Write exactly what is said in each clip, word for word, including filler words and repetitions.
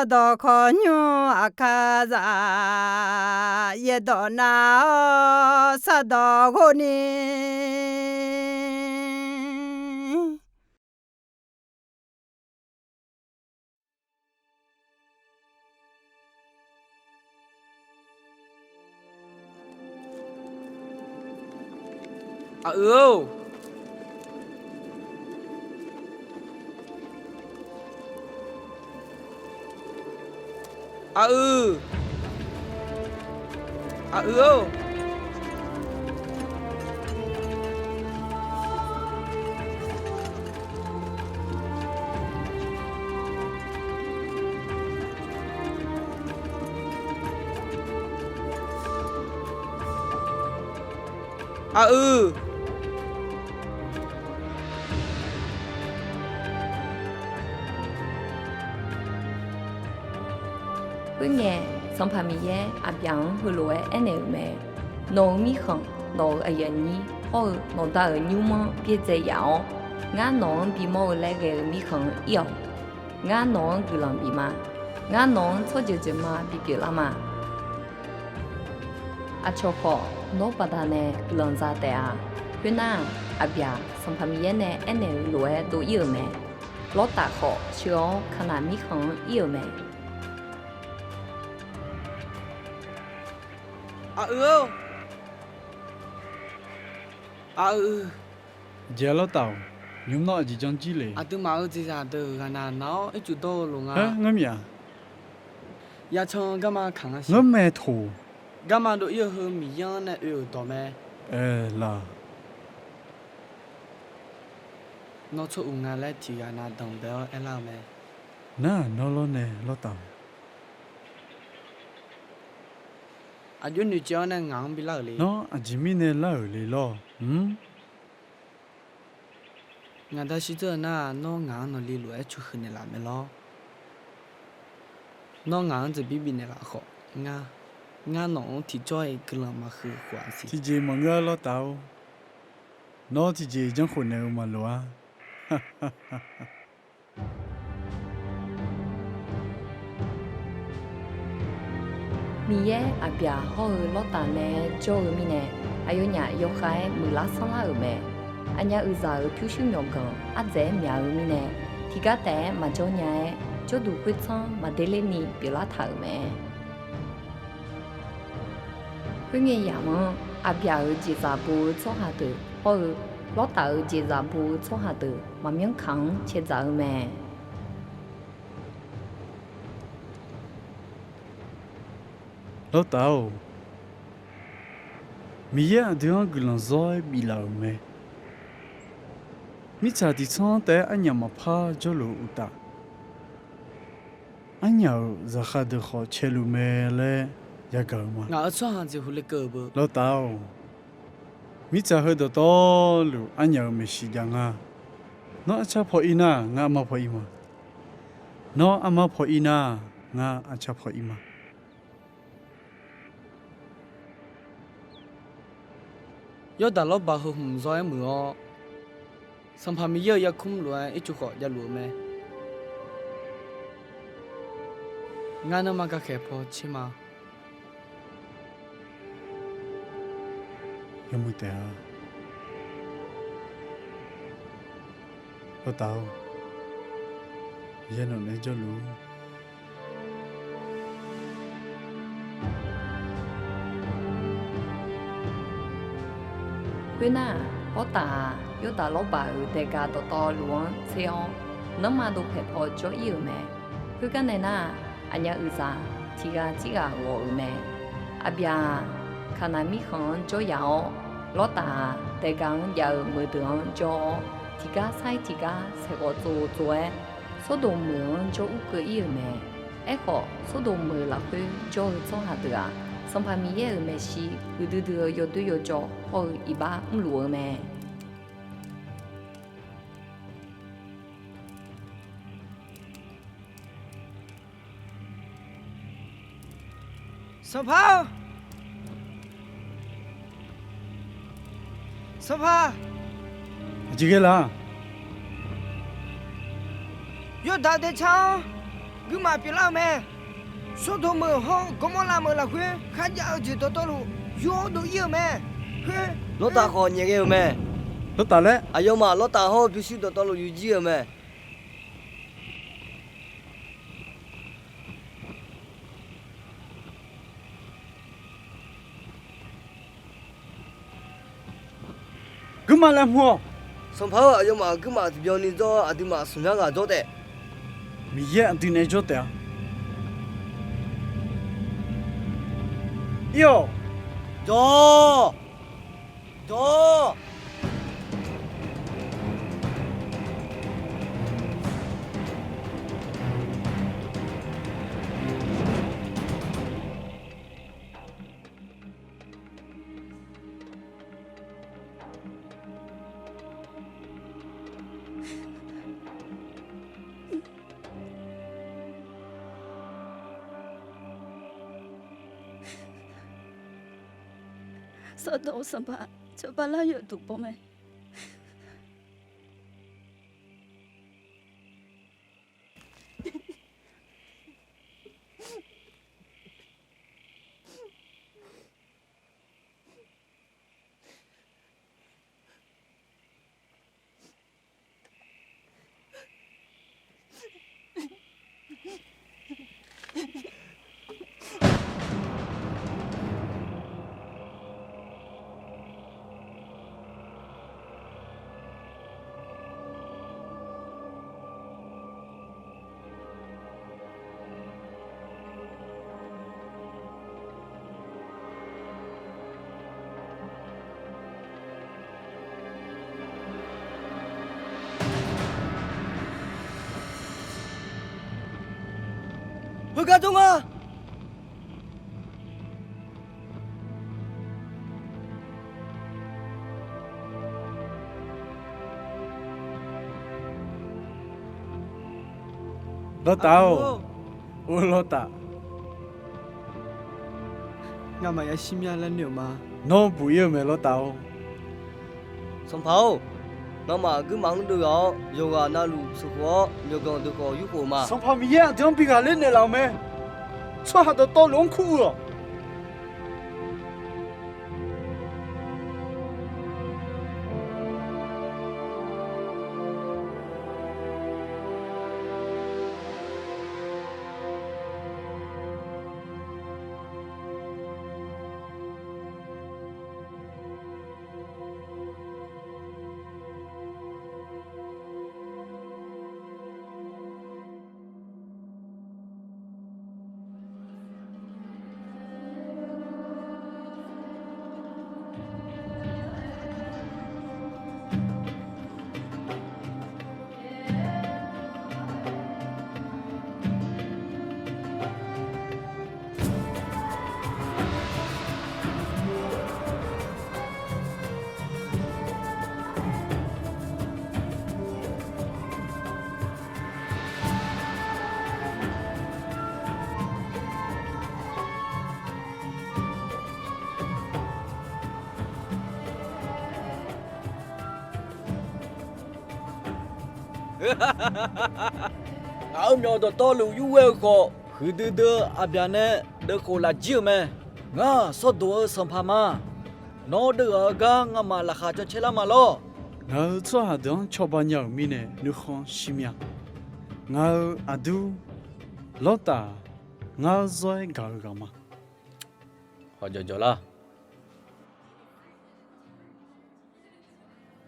Sardawq khawqnymr aqkar zaq, yaerdawq nav-awr sardawq ghov ni. Aq-eu-or. Aq-eu. Aq-eu-or. Aq-eu. Khoerngae, Sanqpaq Miqyaer Aqbyaq-anr heulof-aer aernaeq-euq mae. Nawq-euq mirkhanq, nawq-euq aqyuif aqnyir hawr-eu nawqda-euq nymr-anr byaerdzae yaf-awr, ngar nawq-anr bimawr-eu laer ghae-eu mirkhanq-anr ir-awq. Ngar nawq-anr guiqlanq bif ma. Ngar nawq-anr tsawrjeuq jeuq ma bipyeuf lar ma. Aqcawq khawf, nawr baqdanae guiqlanq za taef-a. Khoernar-aq, Aqbyaq, Sanqpaq Miqyaer nae aernaeq-euq lof-aer dov ir-euq mae. Lawrtaf khawf sheu-awr Kaqnaq mirkhanq-anr ir-euq mae. Aq-eu-or. Aq-eu. Aqjeq-a Lawrtaf-or, nymq nawr aqjeq janr jir le. Aqduimaf-euq jeqzaq deuq ghaqnaq naq-awr ircuf dawr-eu lof nga. Ngeurmyaf. Yacan garma kaq nga siq. Ngeurmae toq. Garma dov ir-eu heu Miqyaer-anr nae oe-euq dawq mae. Aerlaq. Nawr tsawr uq nga laer tiq ghaq nav danqbae-awr aerlar-eu mae. Nar-aq nawr lawr nae Lawrtaf-or. Aqjox noeqtsaev-awr nae ngaq-anr bilar-euq le. Nawr aqjeq mirnae lar-euq le lawr-mr? Ngaq da shirdzeur-eu nar-aq, nawr ngaq-anr nawqli lof-aer cu huiq naeqlaf mae lawr. Nawr ngaq-anr dzeqbir bifnaeq laf khawf, ngar, ngar nawq-anr tiqjawr-iq guiqlanq maqhuiq khof-aq siq. Tiqjeq maqngeur-a Lawrtaf-or. Nawr tiqjeq janrkhof naeq-eu maqloq-a. Miqyaer Aqbyaq hawr-eu Lawrtaf nae jawr-eu mirnae, aqyawfnyaf yawkhav-aer muiqlar sanrlar-euq mae. Aqnyaf uiqzaq-euq pyurshuir myawqganq ardzaeq-aer myaq-eu mirnae, tiqgar taef-aer maqjawr nya-aer, jawrduq khoertsanr maqder lerni pyeuflar taq-euq mae. Khoerngae yamq-anr, Aqbyaq-euq jeqzaq bo-eu tsawrhaq deuq hawr-eu, Lawrtaf-euq jeqzaq bo-eu tsawrhaq deuq maqmyanr kaq-anr caedzaq-eu mae. Lawrtaf-or, Miqyaer aqdui-anr guiqlanq zawr-aer biflaf-euq mae. Mirtsaq tiqtsanr taef-aer arnyaf maqpar jawrluf-eu uqtaf, arnyaf-euq zaqkhav deuq khawf caeluf mae laer yagaq-eu ma. Ngaq-euq tsawrhaq jeqhu le keuv-eu beu. Lawrtaf-or, mirtsaq heu dawqtawvluf arnyaf-euq maeqshi jav nga. Nawr arcar paw ir nar, ngar armar paw ir ma. Nawr armar paw ir nar, ngar arcar paw ir ma. Yawrdaq lawrbaq heu hmq zaw-aer muiq-awr, Sanqpaq Miqyaer-euq yarkmr lof-aer ircuf khawf javluf-eu mae. Ngar nanrma gakhaeq paw tser ma. Yawmuiq taef-a. Lawrtaf-or, yaer nawq naeq-aer jawrluf-ur. Khoernar-aq, Lawrtaf-aq, Yawrdaq lawrbaq-euq daega dawqtawvluf-anr tser-awr, nanrma dov paeq paw jawr ir-euq mae. Khoergar nae nar-aq, aqnyaf uiqzaq tiq ghaq tirghaq ghawf-euq mae. Aqbyaq-aq, Kaqnaq mirkhanq-anr jawryaf-awr, Lawrtaf-aq, daega-anr jav-eu meuqdeuq-anr jawr-awr, tiqgar sar-ir tiqgar saeqghawv tsov tsov-aer, Sawrdoq meuq-anr jawr ur keuv ir-euq mae. Aerkhawf, Sawrdoq meuq lafkhoer jawr-eu tsawrhaq deuq-aq, Sanqpaq Miqyaer-euq maeqshi huiqdui dui-eu yawdoer yawjawv hawr-eu iqbax mrluf-eu mae. Sanqpaq-or! Sanqpaq! Aqjeq ghae la? Yawrdaq daecar-anr guirmaf pyeuflar-euq mae. Sawrdoq meuq hawr-eu Gawrmawrlav meuq lafkhoer kharjav-eu jeq dawqtawvluf yur-awr dov-ir-euq mae. Khoer, Lawrtaf khawf nyaef ghae-euq mae. Lawrtaf laer aqyawfmaf Lawrtaf hawr-eu pyurshuir dawqtawvluf yur jir-euq mae. Guirmaf laeqhmq-awq. Sanqpaq-or, aqyawfmaf guirmaf tiqbyan ni jawr-awr, aqduimaf smq nar ghaq jawr taef. Miqyaer aqdui nae jawr taef-a. Ir-awq. Jawr-awq. Jawr-awq. Sawrdoq-eu sanqpaq cawba lar yawduq baw mae. Heugar jawr nga. Lawrtaf-or, or Lawrtaf. Ngamaf yashir mya laer noeq-euq ma. Nawr buq-ir-eu mae Lawrtaf-or. Sanqpaq-or, ngamaf guirmaf-anr deuvghaq-awr yawqghaq navluf sheuqkhof-awr, myawqganq deuq khawf yurkhof ma. Sanqpaq Miqyaer aqdui-anr bi ghaqler naeqlaf-euq mae. Tsawrhaq dawqtawvluf-anr kur uiq-awq. Ngaq-euq myawq dawqtawvluf yur ghae-eu khawf, huiqdui dui-eu aqbyaq nae deuvkhof laf jir-euq mae. Ngar-aq, sawrdoq-eu sanqpaq ma. Nawr deuvghaq-eu gar ngamaf laqkhaq caw caerlar ma lawr. Ngaq-euq tsawrhaq deuq-anr cawba nya-euq mirnae nuikhanr shir mir-a. Ngaq-euq aqdur Lawrtaf, ngar zawr-aer gaq-eu ghaq ma. Hawqjawq jawq lar.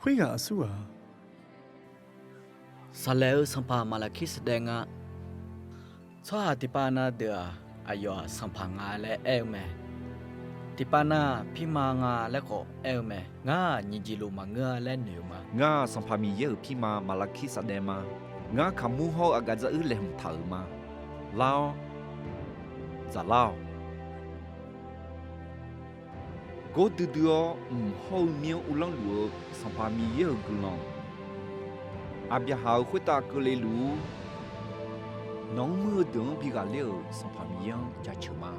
Khoerghaq aqsur ghaq-a? Saqlaeq-eu sanqpaq Maqlaqkir saqdaev nga. Tsawrhaq tiqpav na deuq-aq, aqyawf-aq sanqpaq nga laer aer-eu mae. Tiqpav nar-aq, pirma nga laer khawf aer-eu mae. Ngar-aq, nyiq jeq luf maqngeur-a laer noeq-eu ma. Ngar-aq, Sanqpaq Miqyaer-euq pirma Maqlaqkir saqdaev ma. Ngar kaqmur hawr-eu aqgaf dzaruir laeqhmq taq-euq ma. Lar-awr, dzaqlar-awq. Gawr duidui-awr, mq hawr-eu mir-anr uvlanr luf-eu Sanqpaq Miqyaer-euq guiqlanq, Aqbyaqhaq-euq khoertav keuvle luf-ur. Nawq-anr muir-eu deuq-anr bi ghaqler-euq Sanqpaq Miqyaer-anr jaceuq ma.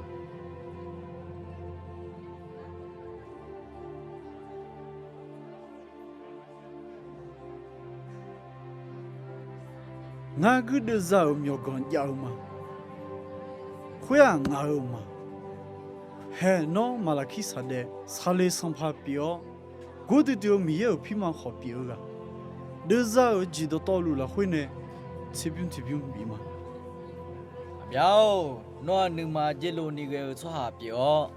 Ngar guirdeuv za-euq myawqganq jav-eu ma. Khoer-aq ngaq-euq ma. Hae, nawr Maqlaqkir Saqdaev, Saqleq Sanqpaq pyeuf-awr, gordui dui-eu Miqyaer-euq pirma khawf pyeuf-eu ghaq, deuvza-euq jeq dawqtawvluf lafkhoer nae tserbymr tiqbymr bif ma. Aqbyaq-or, nawr-aq nuima dzeurlov ni ghae-eu tsawrhaq pyeuf-awr,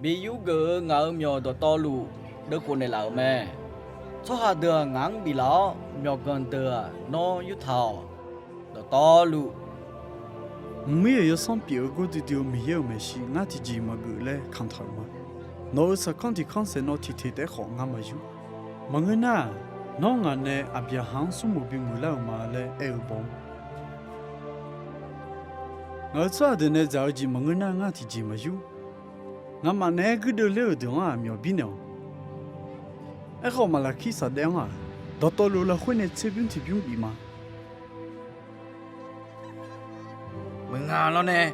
bi yurgeuf-eu ngaq-euq myawq dawqtawvluf deuvkhof naeqlaf-euq mae. Tsawrhaq deuq-aq ngaq-anr biflaf-awr, myawqganq deuq-aq nawr yurtaq-awq. Dawqtawvluf, mqmir-euq yawsanr pyeuf-eu gordui dui-eu Miqyaer-euq maeqshi ngar tiqjeq maqgeuf laer kantaq-euq ma. Nawq-euq saqkanr tiq kanr saeqnawv tiqteq taef-aer khawf ngar maqyur. Maqngeur nar-aq, nawr ngaq nae Aqbyaqhaq-anr smrmuiq bimuiq lar-euq ma laer aer-eu baw-anr, ngaq-euq tsawrhaq deuq nae dzaq-eu jeq maqngeur nar ngar tiqjeq maqyur. Ngamaf naeq-aer guirdeuv ler-euq deuq-anr-aq myawq birnaeq-awq. Aerkhawf, Maqlaqkir Saqdaev-anr-aq, dawqtawvluf lafkhoer nae tserbymr tiqbymr bif ma. Meuq nga lawr nae,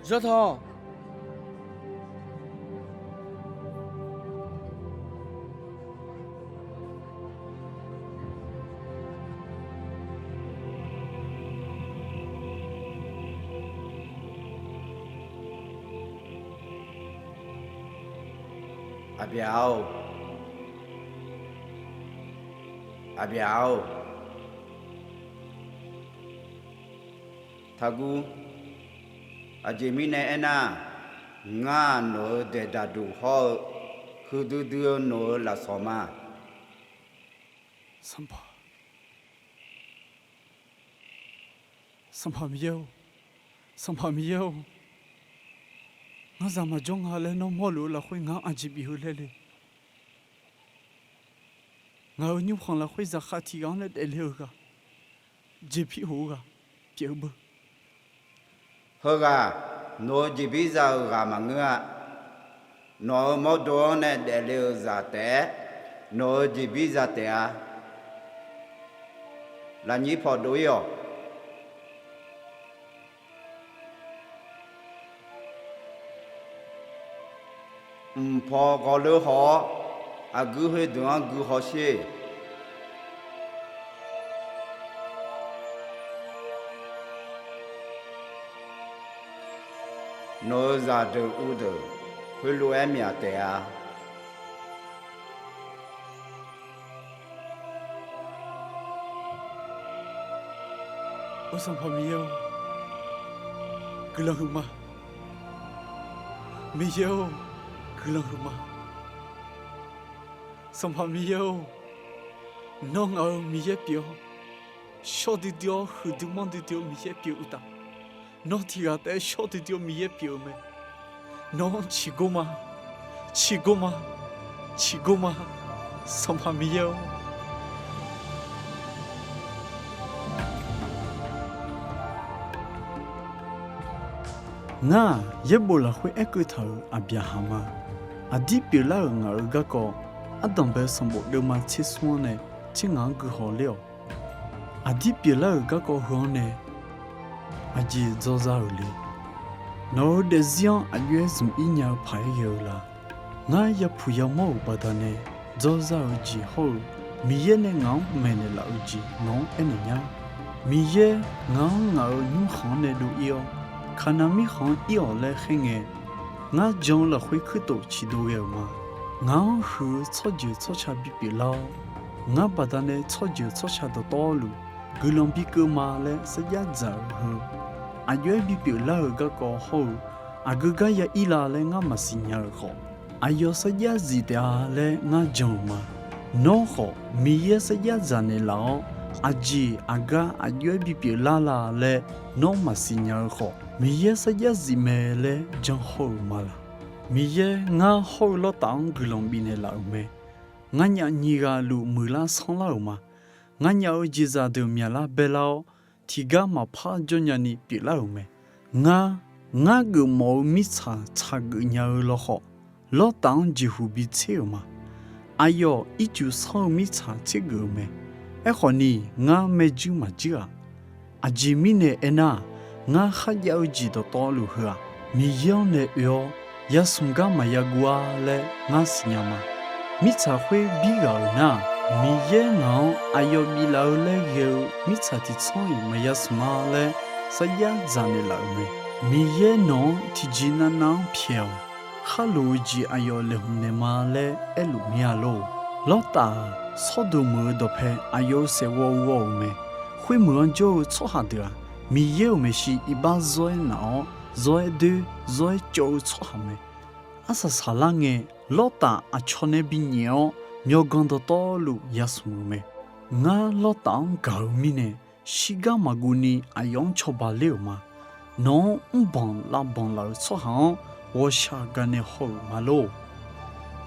Zawrtawq. Aqbyaq-or, Aqbyaq-or, taqguv. Aqjeq mirnae aernar, ngar nawq-euq daeqdaq duq hawr-eu huiqdui dui-eu nawq-euq lafsawq ma. Sanqpaq, Sanqpaq Miqyaer-or, Sanqpaq Miqyaer-or, ngar zaq maqjawr nga laer nawr mawrluf-eu lafkhoer ngar-anr aqjeq bif-eu laer le. Ngaq-euq nymrkhanq lafkhoer zaqkhav tiq ghaq-anr nae daefle-eu ghaq, jeqpir hof-eu ghaq pyeuf-eu beu. Heughaq, nawq-euq jeqbir za-eu ghaq maqngeur-a. Nawq-euq mawrdo-anr nae daefle-eu zaq taef-aer, nawq-euq jeqbir za taef-a. Lafnyir paw dov-ir-awq. Mq paw ghawrleur haw-awr, aqguir khoerdeuq-anr guihaw sher. Nawq-euq zaqdeuq uvdeuq khoerlof-aer myaq taef-a. Or, Sanqpaq Miqyaer-or, guiqlanq huiqma. Miqyaer-or, guiqlanq huiqma. Sanqpaq Miqyaer-or, nawr ngaq-euq Miqyaer pyeuf-awr, shawr duidui-awr huiqdui manrdui dui-eu Miqyaer pyeuf uqtaf, nawr tiq ghaq taef-aer shawr duidui-eu Miqyaer pyeuf-eu mae. Nawr-anr ciqgor ma, ciqgor ma, ciqgor ma, Sanqpaq Miqyaer-or. Ngar-aq, yaerbof lafkhoer aerkeuv taq-euq Aqbyaqhaq ma. Aqdir pyeuflar-euq ngaq-euq garkawv, ardanqbae sanqbof deuvma tser smr-anr nae tser ngaq-anr guihaw ler-awq. Aqdir pyeuflar-euq garkawv heu-anr nae aqjeq dzawr za-euq le. Nawq-euq daefzir-anr aqjox-aer zmq-ir nya-eu paq-aer ghae-eu la? Ngar yapuq yamawr-euq baqdanae dzawr za-eu jeq hawr-eu, Miqyaer nae ngaq-anr maeqnaeq laf-eu jeq nawq-anr aernaeq nya. Miqyaer ngaq-anr ngaq-euq nymrkhanq-anr nae dov-ir-awr, Kaqnaq mirkhanq-anr ir-awq laer khaer ngae, ngar jan-eu lafkhoer kuirtof ciqdov ghae-euq ma. Ngaq-anr huiq-eu tsawrjeuq tsawrca bipyeuf lar-awr, ngar baqdanae tsawrjeuq tsawrca dawqtawvluf guiqlanq bikeuv ma laer sarjax dzaq-euq heu, aqjox-aer bipyeuf lar-euq garkawv hawr-eu, aqgeu gar ya ir la laer ngar maqsiq nya-euq khawf, aqyawf sarjax zif taef-a laer ngar jan-euq ma. Nawr khawf, Miqyaer sarjax dzaq naeqlaf-awr, aqjeq aqgar aqjox-aer bipyeuf lar la laer nawr maqsiq nya-eu khawf, Miqyaer sarjax zif mae laer jan haw-euq ma laq? Miqyaer ngar hawr-eu lawrtaf-anr guiqlanq bifnaeq laf-euq mae. Nganyaf nyiq ghaq luf muiqlar sanrlar-euq ma. Nganyaf-euq jeqzaq deuq myaqlar baelar-awr, tiqgar maqpar jawrnya ni pyeuflar-euq mae. Ngar, ngar geufmawf-eu mirtsaq tsaq geuf nya-eu lawkhawf, lawrtaf-anr jeqhuq bitser-euq ma. Aqyawf ircuf sanr-eu mirtsaq tsergeuf-eu mae. Aerkhawf ni, ngar maerjuir maqjuir-aq. Aqjeq mirnae aernar-aq, ngar kharjav-eu jeq dawqtawvluf heu-aq, Miqyaer-anr nae oe-awr, yasmq gar maqya guv-ar laer ngar siqnya ma. Mirtsaq khoer birghaq-euq nar-aq, Miqyaer ngaq-anr aqyawf biflaf-eu laer ghae-eu mirtsaq tiqtsanr-iq maqya smq-a laer sarjax dzaq naeqlaf-euq mae. Miqyaer nawq-anr tiqjeq navnav-anr pyaeq-awq. Khar loq-eu jeq aqyawf laeqhmq naeqma laer aerluf mir-a lor. Lawrtaf-aq, Sawrdoq meuq-eu dawqpae aqyawf-euq saeqghawv ghawv-euq mae. Khoermeuq-anr jawr-eu tsawrhaq deuq-aq, Miqyaer-euq maeqshi iqbax zawr-aer naq-awr, zawr-aer doer, zawr-aer cawv-eu tsawrhaq mae. Arsaq saqlar ngae, Lawrtaf aqcawq nae binyaef-awr, myawqganq dawqtawvluf yasmq-euq mae. Ngar Lawrtaf-anr gaq-eu mirnae, shirgar maqguv ni aqyawf-anr cawba ler-euq ma. Nawq-anr mrbanq lavbanq laf-euq tsawrhaq-anr ghawqshaq gaqnaeq haw-euq ma lor.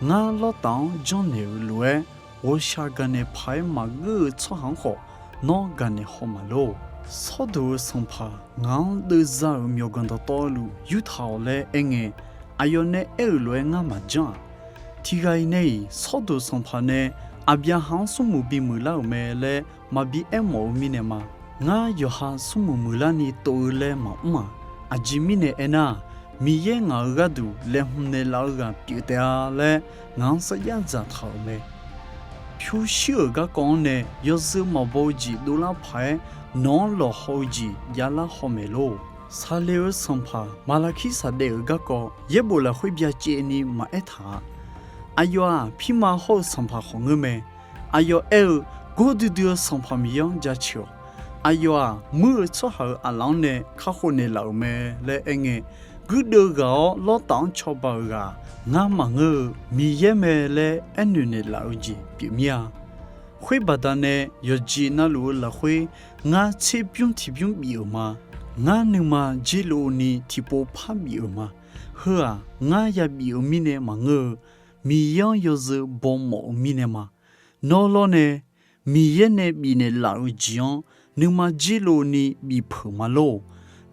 Ngar Lawrtaf-anr janrnaeq-euq lof-aer, ghawqshaq gaqnaeq paq-aer maqgeur-eu tsawrhaq-anr khawf, nawr gaqnaeq haw ma lor. Sawrdoq-euq sanqpaq ngaq-anr deuvza-euq myawqganq dawqtawvluf yurtaq-awq laer aerngae, aqyawf nae aer-euq lof-aer ngar maqjanr-aq. Tiqghaq-iq nae-iq, Sawrdoq sanqpaq nae Aqbyaqhaq-anr smrmuiq bimuiq lar-euq mae laer maqbi aermawf-eu mirnae ma. Ngar yawqha smrmuiq muiqlarni tov-eu laer maqmr-aq. Aqjeq mirnae aernar-aq, Miqyaer ngaq-euq gharduq laeqhmq naeqlaf-eu ghaq pyeuf taef-a laer ngaq-anr sarjax dzaqtaq-euq mae. Pyurshuir-euq garkawv-anr nae yawzeu maqbaw-eu jeq dovlar paq-aer, nawq-anr lawqhaw-eu jeq javlar haw maeq lor. Saqleq-eu sanqpaq Maqlaqkir saqdaef-euq garkawv yaerbof lafkhoer byacaevni maqaer taq-a. Aqyawf-aq, pirma hawr-eu sanqpaq khawf ngeur mae. Aqyawf aer-eu, Gordui dui-eu Sanqpaq Miqyaer-anr jaceuq-awq. Aqyawf-aq, muir-eu tsawrhaq-euq aqlaf-anr nae kakhof naeqlaf-euq mae laer aerngae, guirdeuv ghaq-awr Lawrtaf-anr cawba-euq ghaq-aq, ngar maqngeur-eu Miqyaer mae laer aernoeq naeqlaf-eu jeq pyeuf mir-a. Khoer baqdanae yawqjeq navluf-eu lafkhoer ngar tserbymr tiqbymr bif-euq ma. Ngar nuima jerlov ni tiqpov par bif-euq ma. Heu-aq, ngar yabif-euq mirnae maqngeur-eu, Miqyaer-anr yawzeu bawmawf-eu mirnae ma. Nawr lawr nae Miqyaer nae bifnaeq laf-eu jeq-anr nuima jerlov ni bifpeuq ma lor.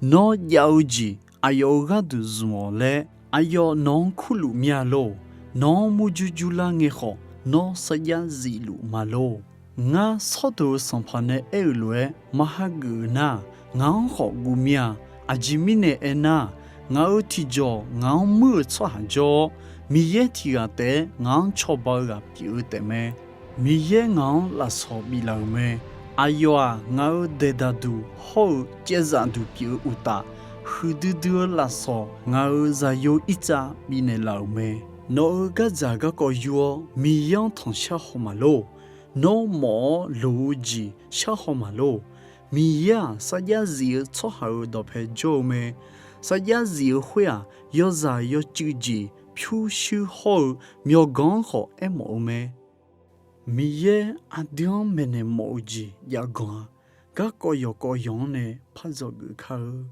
Nawr jav-eu jeq aqyawf-euq gharduq zmq-awq laer aqyawf nawq-anr kurluf mir-a lor. Nawq-anr murjur jurlar ngae khawf, nawr sarjax zifluf ma lor. Ngar Sawrdoq-eu sanqpaq nae aer-euq lof-aer maqhageuf-euq nar-aq, ngaq-anr khawf guv mir-a. Aqjeq mirnae aernar-aq, ngaq-euq tiqjawq ngaq-anr muir-euq tsawrhaq jawr-awr, Miqyaer tiq ghaq taef-aer ngaq-anr cawba-eu ghaq pyeuf-eu taefmae. Miqyaer ngaq-anr lafsawq biflaf-euq mae. Aqyawf-aq, ngaq-euq daeqdaq duq hawr-eu caevzaf duq pyeuf-eu uqtaf, huiqdui dui-eu lafsawq ngaq-euq zaqyo irtsav bifnaeq laf-euq mae. Nawq-euq gardzaq garkawv yur-awr Miqyaer-anr tanqshar haw maqlor. Nawr mawf-awr loq-eu jeq sharhaw maqlor. Miqyaer-aq, sarjax zif-eu tsawrhaq-euq dawqpae jawr-eu mae. Sarjax zif-eu khoer-aq, yawzaq yawcuiv jeq pyurshuir hawr-eu myawqganq-anr khawf aermawf-eu mae. Miqyaer aqdui-anr maeqnaeq mawf-eu jeq jav ganq-a. Garkawv yawqkawv yawq-anr nae par dzawgeuf kar-eu